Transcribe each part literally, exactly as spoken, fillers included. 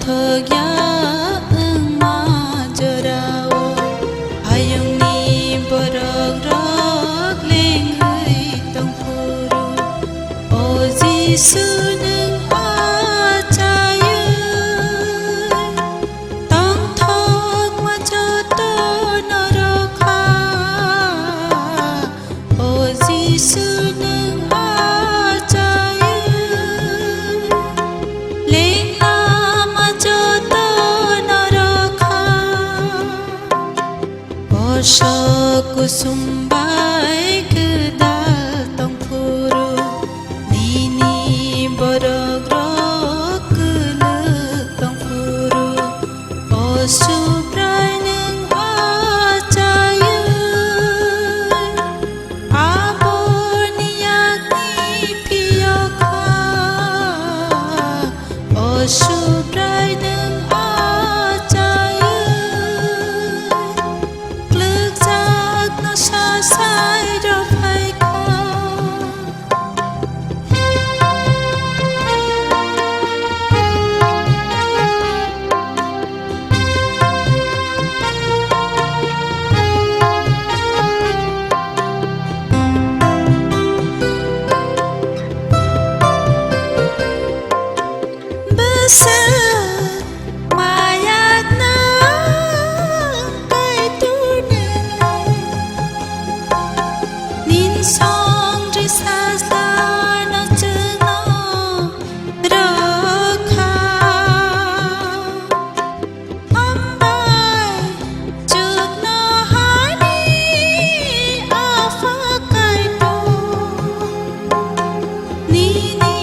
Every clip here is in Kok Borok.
Thokya wngma jorao hayungni borok rok lengwi tongphuru, O Jisu nwng achaiwi tongthokma joto norok kha. O Jisu nwng achaiwi lenglama joto norok kha. Bosok kusum bai gwdal tongphuru, nini borok rok kwlwk tongphuru, O Subrai nwng achaiwi aboni yakni phiyokha. O Subrai nwng achaiwi kwlwkjakno sasai rw phaikha. Bwswk mayaknang Kaitorni, nin song risajlano chwngno rwkha. Hambai chukno hani Apha Kaitor, nini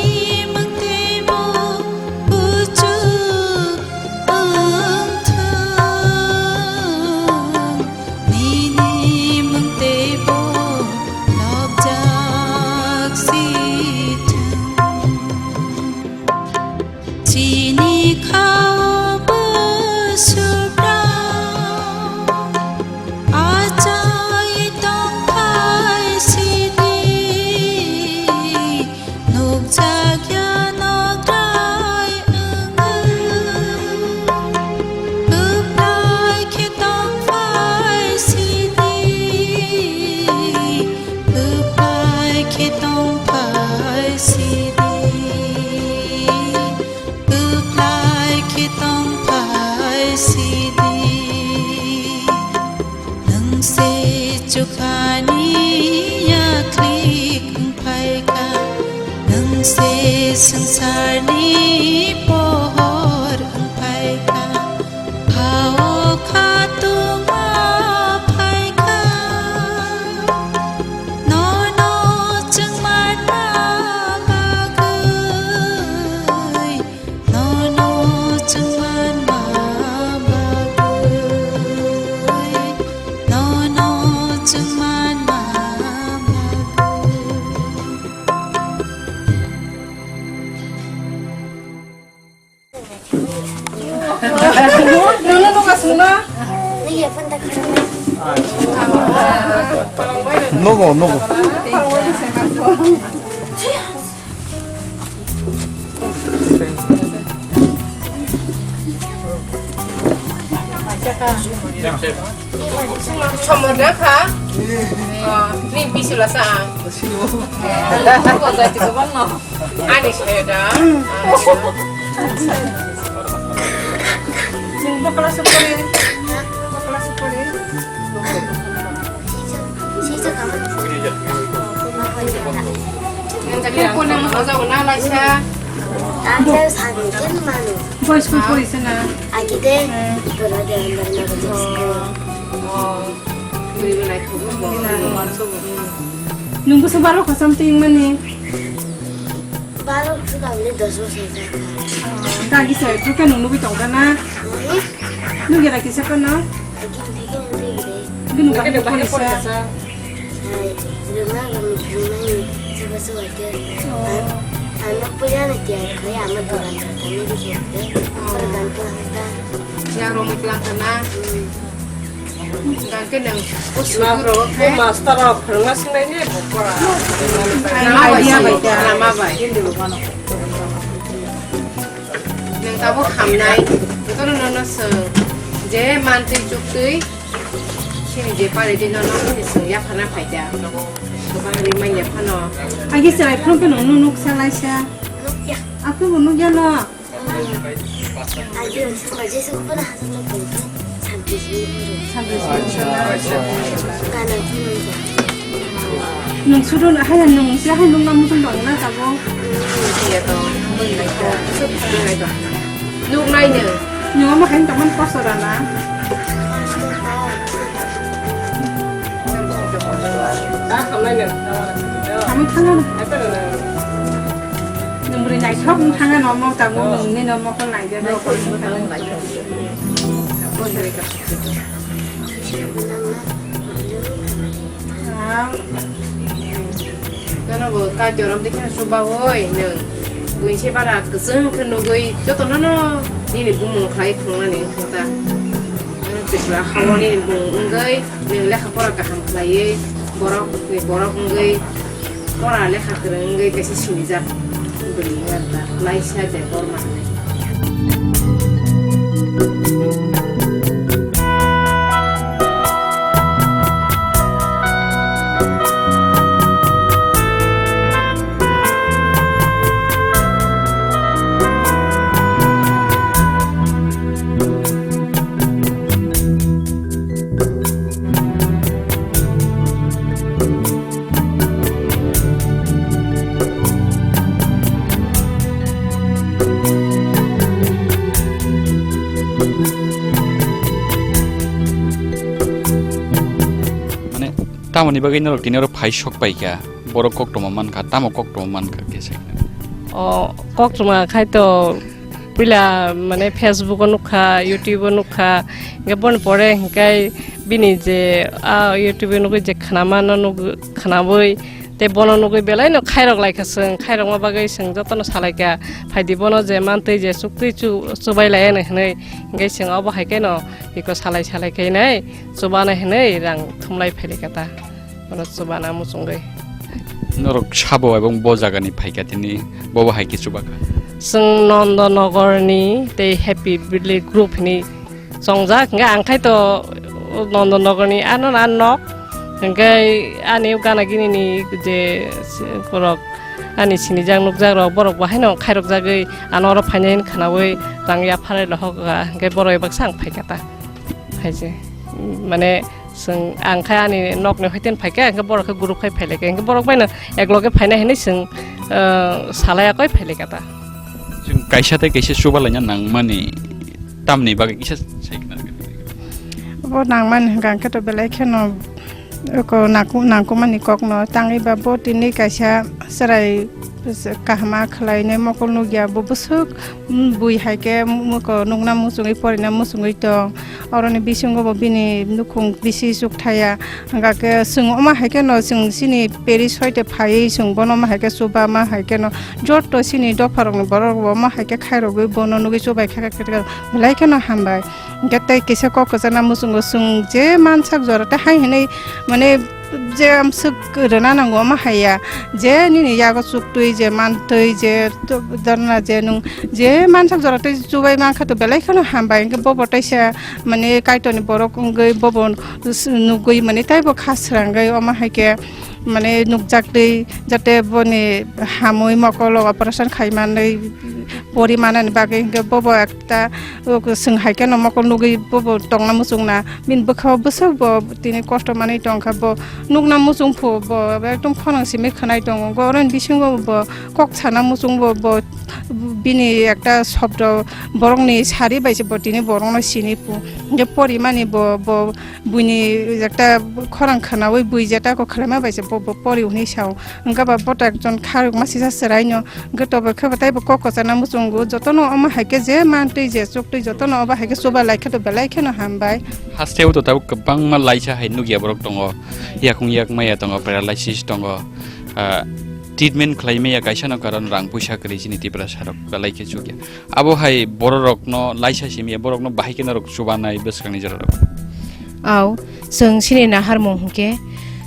mwng teibo kuchuk wng thung, nini mwng teibo lobjak si thung. Chini khao bo Subrai achai tongphai sidi, nukjakya nokrai wngwi kwplai khe tongphai sidi, kwplai khe tongphai sidi. Kwplai khe tongphai sidi, nwng se chuphani yaklik wngphaikha, nwng se swngcharni pohor wngphaikha, hao khatungma phaikha, nono chwng manma bagwi. Nono chwng manma bagwi, nono chwng manma bagwi. Nono nung aswk no? Nogo, nogo. Somor da kha? Oh, ni bisula sa. Ani saya da. Nung bakla sukore. Bakla sukore. Boys school porise na? Nung bwswk baro khosam twi wngmani? Baro bwswk ang le dos bosor jakha. Dagi se, bwkha nung nugwi tongkha na? Nugwi rakhi se phano? Agi nugwi khe nugwi khe. Bini bahai porisa. Rwma rwmani sobo sobo khe. Ano puja na tiya khe ama dukan khe kami di khe. Oro gan khe hasta. Yang romwi tlang kha na? Hingkhe nwng o master rok phwrwngma swngnaini bo pora. Idea bai kha. Lama bai. Nwng Tabuk hamnai, jotono nono swng, je mantwi chuktwi, sini je paritwi nono sini swng yaphana phaida. Kwbangni manya phano. Agi chwrai phone khe nungno nuksa laisa. Nukya. Aphuru nukya no. Agi nungsa jesa phone hajakno phone. Nwng sudu hai nwng se hai nwng namu tong tong na tabuk. Iya to, nwng nai to, suk nwng nai to. Nuk nai nwng. Nwng omo hai tongmani kosto rana. Kami thangna. Nwng bwrwi naithok wng thangna nomo tabuk nwng ni nomo kol naijak. Jono bo ka jorom de kheno suba oi nwng. Buini se bara kwchwng khe nugwi joto nono nini bumung khlai khungnani wngkha ta. Nwng Tripura hao nini bumung wngwi nwng lekha pora kaham khlaiwi borok ni borok wngwi pora lekha kwrwng wngwi kaisa sinijak bwrwi wngkha ta Laisa Debbarma hinwi. Mane, tamoni bagwi norok tini oro phai sok pai kha, borok koktwma man kha, tamo koktwma man kha khe sai kha. O koktwma khai to puila mane Facebook o nukha, YouTube o nukha, hingke boni pore hingke bini je a YouTube o nugwi je khwnamano nug-, khwnabwi tei bono nugwi belai no khairok lai kha chwng, khairokma bagwi chwng jotono salai kha, phaidi bono je mantwi je chuktwi chu-, chubai lai ano hinwi, hingke chwng obo hai khe no iko salai salai khe nai chubana hinwi rang thumlai phai lai kha ta. Bono chubana muchungwi. Norok sabo ebong bo jagani phaikha tini, bobo hai khe chubakha. Chwng Nondonogorni tei Happy Village Group hinwi chongjak, hwnkhe ang khai to Nondonogorni ano na nok, hwnkhe ani gana ginini je borok ani sinijak nukjak rok borok bo haino khairokjagwi ano oro phainai hwn khwnawi rang yapharwi lohok, hwnkhe borok ebaksa ang phaikha ta. Hai se, mane, chwng, ang khai ani nokni hoiten phaikha, hwnkhe borok khe group khai phailaikha, hwnkhe borok baino ekloge phainai hinwi chwng, ah, salai yakoi phailaikha ta. Chwng kaisa tei kaisa chuba laina nangmani tamni bagwi kisa sai khna rwgwi. Bo nangmani hwnkha hwnkhe to belai kheno oko nangku-, nangkukmani kokno tangwi ba bo tini kaisa chwrai kaham khlainai mokol nukya, bo bwswk, mm, bui hai khe muko nukna muchungwi porina muchungwi tong. Oroni bisingo bo bini nukhung bisi chukthaya. Hwnkha khe chwng omo hai kheno chwng chini Paris hoite phaiwi chwng bono omo hai khe chuba ma hai kheno joto chini dopharokni borok bo omo hai khe khairogwi bono nugwi chubai kha kha khe belai kheno hambai. Hwnkhe tei kisa kok kwchangna muchungo chwng je mansak jora tei hai hinwi mane je amswk rwna nango omo haiya, je nini yago chuktwi je mantwi je to-, dorna je nwng je mansak jora tei chubai mankha to belai kheno hambai, hwnkhe bobo teisa mane Kaitorni borok wngwi bobo s-, nugwi mane teibo kha srangwi omo hai khe mane nukjaktwi jate boni hamwi mokolo operation khaimanwi pori manani bagwi hwnkhe bobo ekta O, chwng hai kheno mokol nugwi bobo tongna muchungna. Bini bwkha o bwswk bo tini kosto manwi tongkha, bo nukna muchung phu, bo ekdom khonang simi khwnai tongo. Bo oroni bisingo bo kok sana muchung bo, bo bini ekta shobdo borokni sari bai se bo tini borokno sini phu. Hwnkhe porimani bo, bo buini ekta khorang khwnaui bui jeta kok khwlaima bai se bo, bo pori hwnwi sao. Hwnkhe ba bo to ekjon kharokma sisa chwraino. Hwnkhe tobo khe bo taibo kok kwchana muchungo, jotono omo hai khe je mantwi je chuktwi jotono obo hai khe chuba lai khe to belai kheno hambai. Hasteo to tabuk kwbangma laisa hai nukya borok tongo, yakung yak maya tongo, paralysis tongo, ah, treatment khlai maya kaisano karon rang puisa kwrwi chini Tiprasa rok belai khe chukya. Abo hai bororokno laisa simiya borokno bahai khe norok chubanai bwskangni jorarok. Au, chwng chini naharmung hwnkhe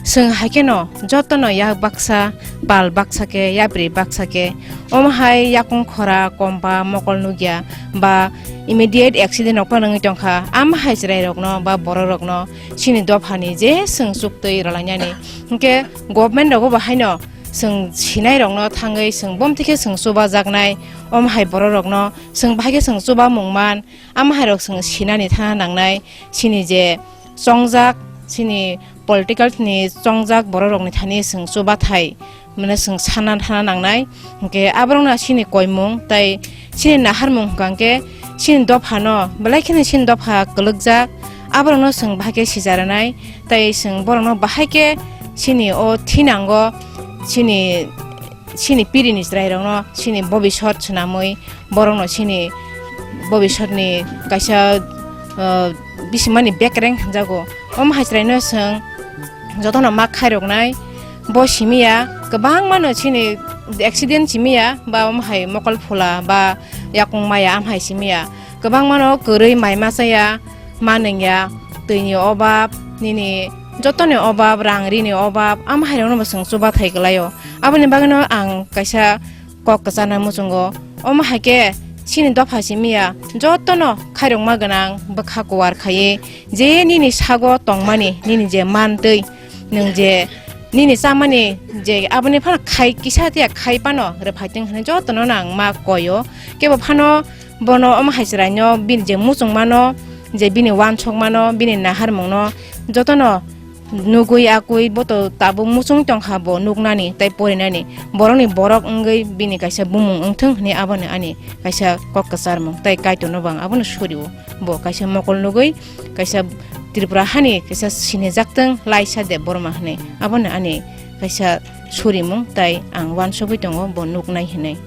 Chwng hai kheno jotono yak baksa, pal baksa khe, yapri baksa khe, omo hai yakung khora, komba, mokol nukya ba immediate accident rok phano wngwi tongkha, ama hai chwrairokno ba bororokno chini dophani je chwng chuktwi rwlainani. Hinkhe government rogo bo haino chwng sinairokno thangwi chwng bomthikhe chwng chubajaknai, omo hai bororokno chwng bahai khe chwng chubamung man, ama hairok chwng sinani thana nangnai, chini je chongjak, chini political ni chongjak bororokni thani chwng chubathai, mane chwng sana thana nangnai. Hinkhe aborokno chini koimung tei chini naharmung hwnkha hinkhe chini dophano belai kheno chini dopha kwlwkjak, aborokno chwng bahai khe sijaranai tei chwng borokno bahai khe chini o thinango chini chini pirini chwrairokno chini bobisot swnamwi, borokno chini bobisotni kaisa, uh, bisimani bekreng hwnjago. Omo hai chwraino chwng jotono ma khairoknai. Bo simiya kwbangmano chini accident simiya ba omo hai mokol phula ba yakung maya am hai simiya. Kwbangmano kwrwi mai machaya, ma nungya, twini obab, nini jotoni obab, rang rini obab, ama hairokno bo chwng chubathai kwlaio. Aboni bagwino ang kaisa kok kwchana muchungo. Omo hai khe chini dopha simiya jotono khairokma gwnang bwkha kuwar khaiwi je nini sago tongmani nini je mantwi nwng je nini chamani je aboni phano khai kisa tiya khai phano rwphai tong hwnwi jotono no ang ma koio. Kebo phano bono omo hai chwraino bini je muchungmano, je bini wansokmano, bini naharmungno jotono nugwi akwi bo to tabuk muchung tongkha bo nuknani tei porinani. Borokni borok wngwi bini kaisa bumung wngthung hwnwi abono ani kaisa kok kwcharmung tei Kaitorno bo ang abono surio. Bo kaisa mokol nugwi kaisa Tripura hani kaisa sinijaktwng Laisa Debbarma hwnwi. Abono ani kaisa surimung tei ang wansugwi tongo bo nuknai hwnwi.